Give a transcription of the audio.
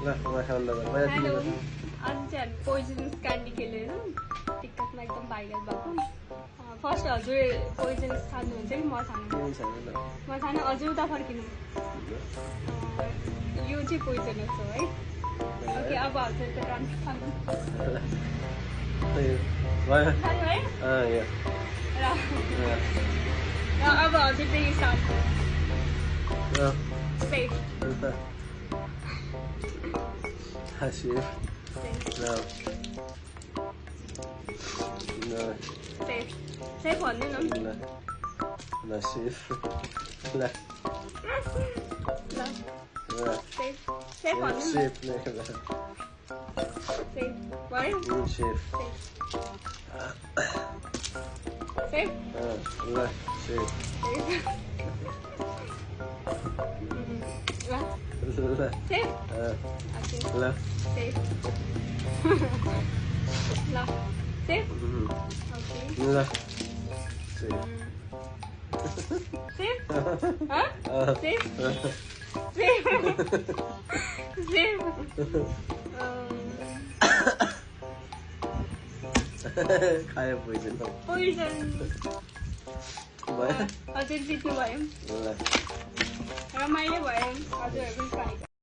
Hello आमच्यान poisonous candy केलेलं टिकटमा एकदम भाइरल भएको फर्स्ट हजुर पोइजनस खानुहुन्छ कि म खान हजुर उता फर्किनु यो चाहिँ पोइजनस हो है ओके अब हजुर त डान्स खानु है र अब हजुर चाहिँ start safe Safe. No. No. Safe. Safe भन्नु न No. No safe. No. ल Safe. Safe भन्नु न Safe. No. Safe. भयो Safe. Safe. No. Safe. ल Safe. ल Safe. ल Safe. Okay. ल Safe. Safe? Huh? Safe? Safe. Safe. खायो पोइजन पोइजन भयो हजुर जित्नु भयो ल रमाइलो भयो हजुरहरू पनि